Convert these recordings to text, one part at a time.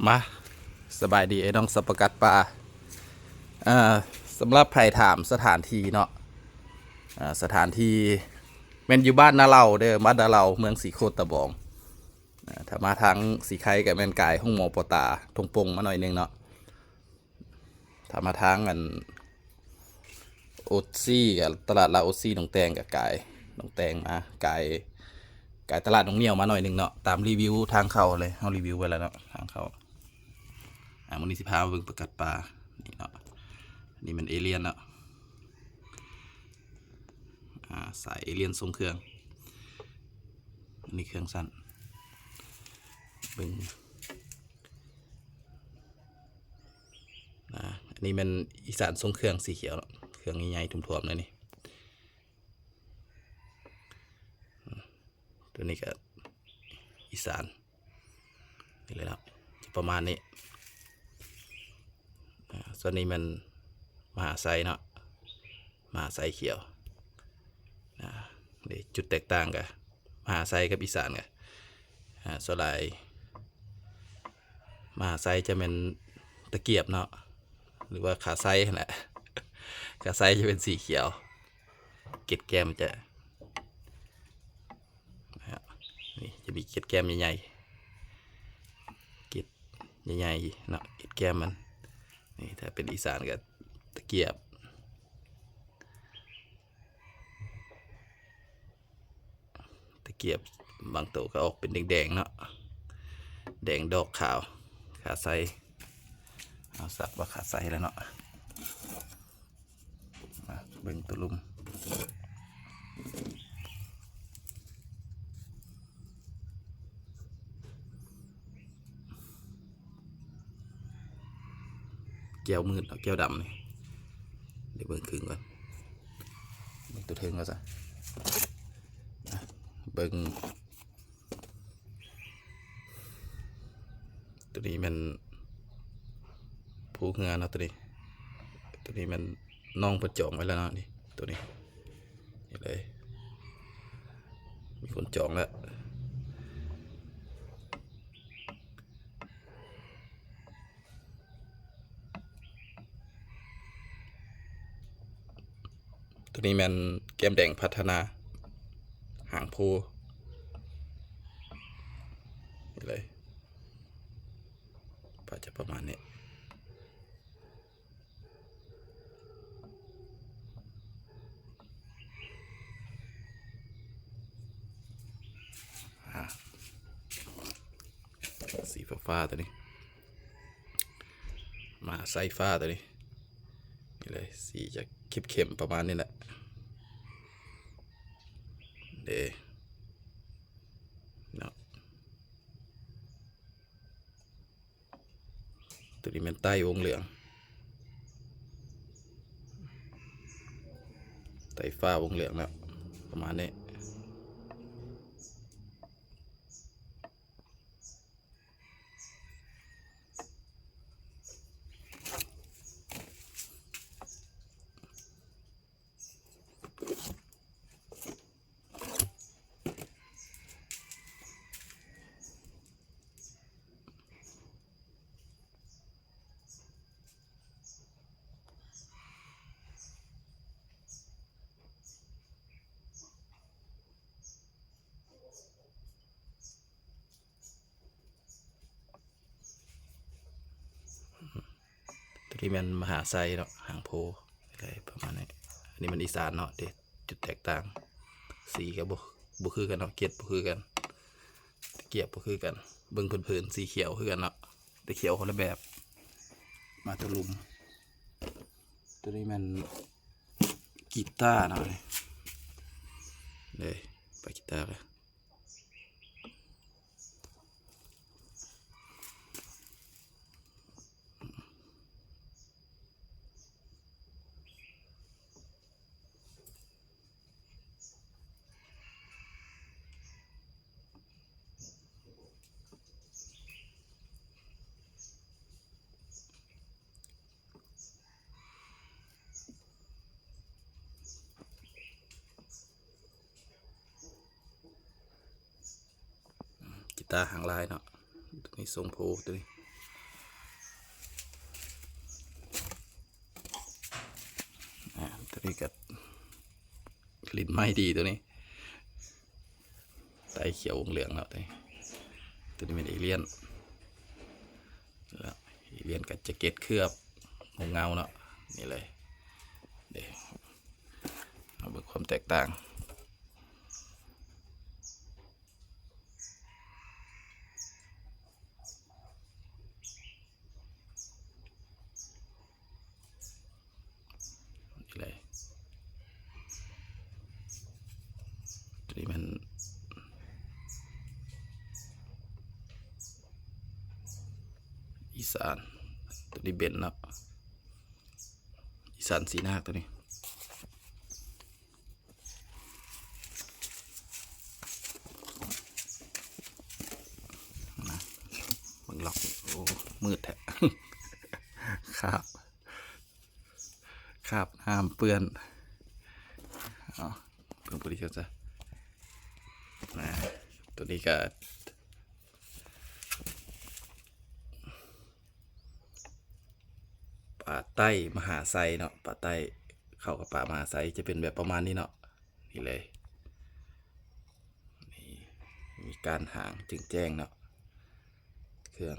ມາ ສະບາຍດີໄອ້ນ້ອງສັບປະກັດປ່າ. ເອີ ສຳລັບໃຜຖາມສະຖານທີ່ເນາະ, ເອີ ສະຖານທີ່ແມ່ນຢູ່ບ້ານນາເລົາເດີ, ບ້ານນາເລົາ ເມືອງສີໂຄດຕະບອງ. ເອີ ຖ້າມາທາງສີໄຄກະແມ່ນກາຍໂຮງໝໍປອຕາ ທົ່ງປົ່ງມາໜ້ອຍໜຶ່ງເນາະ. ຖ້າມາທາງອັນໂອຊີ ກະຕະຫຼາດລາວໂອຊີໜອງແຕງ ກະກາຍໜອງແຕງມາ ກາຍ ກາຍຕະຫຼາດໜອງໜ້ຽວມາໜ້ອຍໜຶ່ງເນາະ. ຕາມຣີວິວທາງເຂົ້າເລີຍ, ເຮົາຣີວິວໄວ້ແລ້ວເນາະ ທາງເຂົ້າ. ອາ ມື້ນີ້ຊິພາມາເບິ່ງປະກັດປ່ານີ້ເນາະ. ນີ້ແມ່ນເອລຽນເນາະ, ອາ ສາຍເອລຽນຊົງເຄື່ອງ. ອັນນີ້ເຄື່ອງສັ້ນ ເບິ່ງ ນະ. ອັນນີ້ແມ່ນອີສານຊົງເຄື່ອງສີຂຽວເນາະ, ເຄື່ອງໃຫຍ່ໆຖ້ວມໆເລີຍນີ້. ຕົວນີ້ກະອີສານນີ້ແຫຼະເນາະ, ຈະປະມານນີ້. ອາ ສ່ວນນີ້ແມ່ນມະຫາໄຊເນາະ, ມະຫາໄຊຂຽວ. ອາ ນີ້ຈຸດແຕກຕ່າງກະ ມະຫາໄຊກັບອີສານກະ ອາ ສ່ວນຫຼາຍມະຫາໄຊຈະແມ່ນຕະກຽບເນາະ ຫຼືວ່າຂາໄຊຫັ້ນແຫຼະ. ຂາໄຊຈະເປັນສີຂຽວ, ເກັດແກ້ມຈະ ນີ້ຈະມີເກັດແກ້ມໃຫຍ່ໆ ເກັດໃຫຍ່ໆເນາະ ເກັດແກ້ມມັນ. ນີ້ຖ້າເປັນອີສານກະຕະກຽບ ຕະກຽບບາງໂຕກະອອກເປັນແດງໆເນາະ, ແດງດອກຂາວ. ຂາໄຊ ເຮົາສັກວ່າຂາໄຊແລ້ວເນາະ. ມາເບິ່ງໂຕລຸ່ມ ແກ້ວມືດເນາະ ແກ້ວດຳນີ້. ດຽວເບິ່ງຄຶ່ງກ່ອນ, ເບິ່ງໂຕເທິງກ່ອນຊະ. ເບິ່ງ ໂຕນີ້ແມ່ນພູເຮືອເນາະ, ໂຕນີ້ ໂຕນີ້ແມ່ນນ້ອງເພິ່ນຈອງໄວ້ແລ້ວເນາະ. ນີ້ ໂຕນີ້ ນີ້ເລີຍ ມີຄົນຈອງແລ້ວ. ໂຕນີ້ແມ່ນແກ້ມແດງພັດທະນາ ຫາງໂພ ນີ້ເລີຍ ກໍຈະປະມານນີ້. ອາ ສີຟ້າໆ ໂຕນີ້ ມະຫາໄຊຟ້າ ໂຕນີ້ ນີ້ເລີຍ ສີຈະເຂັ້ມໆ ປະມານນີ້ແຫຼະ ເດ້ເນາະ. ໂຕນີ້ແມ່ນໄຕ້ວົງເຫຼືອງ ໄຕ້ຟ້າວົງເຫຼືອງເນາະ ປະມານນີ້. ໂຕນີ້ແມ່ນມະຫາໄຊເນາະ ຫາງໂພ ປະມານນີ້. ອັນນີ້ມັນອີສານເນາະ ເດ້ ຈຸດແຕກຕ່າງ ສີກໍບໍ່ ບໍ່ຄືກັນເນາະ ເກັດບໍ່ຄືກັນ ຕະກຽບບໍ່ຄືກັນ. ເບິ່ງເພີນໆ ສີຂຽວຄືກັນເນາະ ແຕ່ຂຽວຄົນລະແບບ. ມາໂຕລຸ່ມ ໂຕນີ້ແມ່ນກີຕາເນາະ ເດ້ ປາກກີຕາເລີຍ. ອືມ ກີຕາຫາງລາຍເນາະ ໂຕນີ້ຊົງໂພ ໂຕນີ້ ນີ້ກໍ ຫຼິ້ນໄມ້ດີໂຕນີ້ ໄຕຂຽວວົງເຫຼືອງເນາະ ໂຕນີ້ ໂຕນີ້ແມ່ນເອລຽນ ເອລຽນກໍຈະເກັດເຄືອບ ງົບເງົາເນາະ ນີ້ເລີຍ ເດ້ ມາເບິ່ງຄວາມແຕກຕ່າງ ນີ້ເລີຍ ໂຕນີ້ແມ່ນອີສານ ໂຕນີ້ເບັນເນາະ ອີສານສີນາກໂຕນີ້ ມາເບິ່ງລັອກ ໂອ້ ມືດແທ້ ຄາບ ຄາບນ້ຳເປື້ອນ ເອົາ ເບິ່ງຜູ້ດຽວຊະ ນະ ໂຕນີ້ກໍ ປາໃຕ້ມະຫາໄຊເນາະ ປາໃຕ້ເຂົ້າກັບປາມະຫາໄຊ ຈະເປັນແບບປະມານນີ້ເນາະ ນີ້ເລີຍ ນີ້ ມີກ້ານຫາງແຈ້ງໆເນາະ ເຄື່ອງ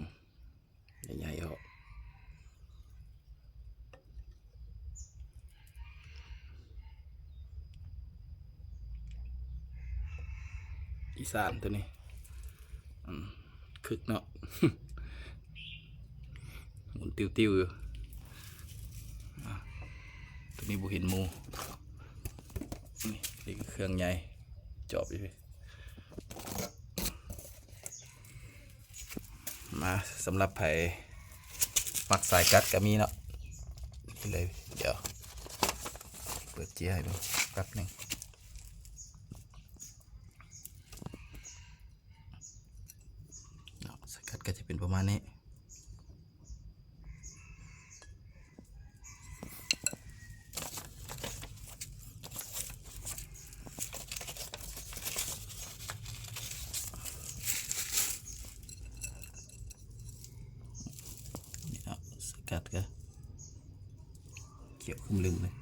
ໃຫຍ່ໆ ອອກ ອີສານໂຕນີ້ ອືມ ຄຶກເນາະ ໝູນຕິວໆຢູ່ ອ່າ ໂຕນີ້ບໍ່ເຫັນໝູ່ ນີ້ ນີ້ກໍເຄື່ອງໃຫຍ່ ຈອບຢູ່ ມາ ສຳລັບໃຜມັກສາຍກັດກໍມີເນາະ ນີ້ເລີຍ ດຽວເປີດເຈ້ຍໃຫ້ເບິ່ງແປັບໜຶ່ງເນາະ ສາຍກັດກໍຈະເປັນປະມານນີ້ ນີ້ເນາະ ສະກັດກະຂຽວຄຶມລຶ້ມເລີຍ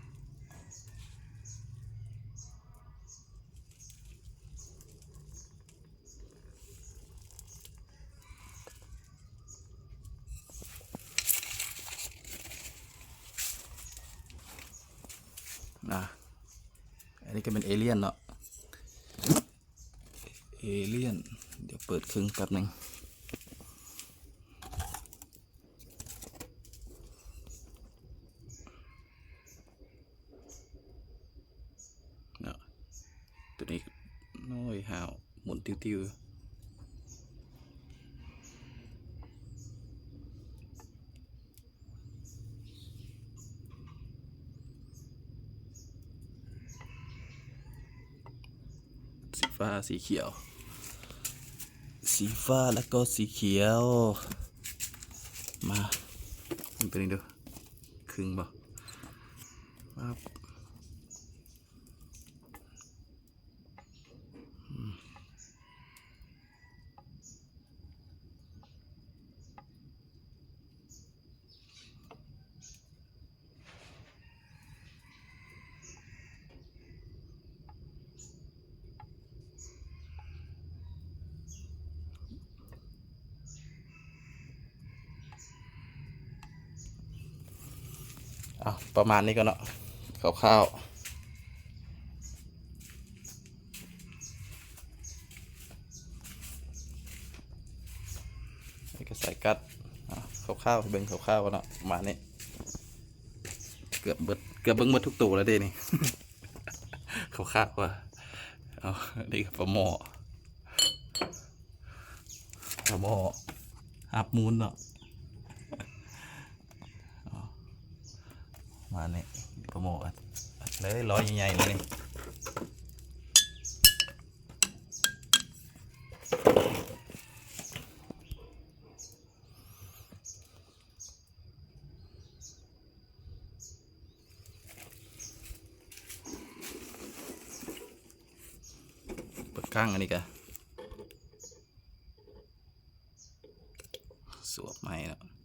ອ່າ ອັນນີ້ກໍແມ່ນເອລຽນເນາະ ເອລຽນ ດຽວເປີດເຄິ່ງແປັບໜຶ່ງ. ເນາະ ໂຕນີ້ ໂອ້ຍ ຫ້າວ ໝູນຕິວໆ ສີຟ້າ ສີຂຽວ ສີຟ້າ ແລ້ວກໍສີຂຽວ ມາ ເບິ່ງໂຕນີ້ດູ ຄຶງບໍ່? ປັບ ອືມ ອ່ະ ປະມານນີ້ກ່ອນເນາະ ຄ່າວໆ ນີ້ກໍສາຍກັດ ອ່ະ ຄ່າວໆ ໃຫ້ເບິ່ງຄ່າວໆກ່ອນເນາະ ປະມານນີ້ ເກືອບເບິດ ເກືອບເບິ່ງເບິດທຸກໂຕແລ້ວເດ້ນີ້ ຄ່າວໆວ່າ ເອົາ ນີ້ກໍປາໝໍ້ ປາໝໍ້ຮັບມູນເນາະ ເອົາ ປະມານນີ້ ປາໝໍ້ອັດ ອັດເລີຍ ລໍ້ໃຫຍ່ໆເລີຍນີ້. ເປີດກ້າງອັນນີ້ກະສວບໃໝ່ເນາະ.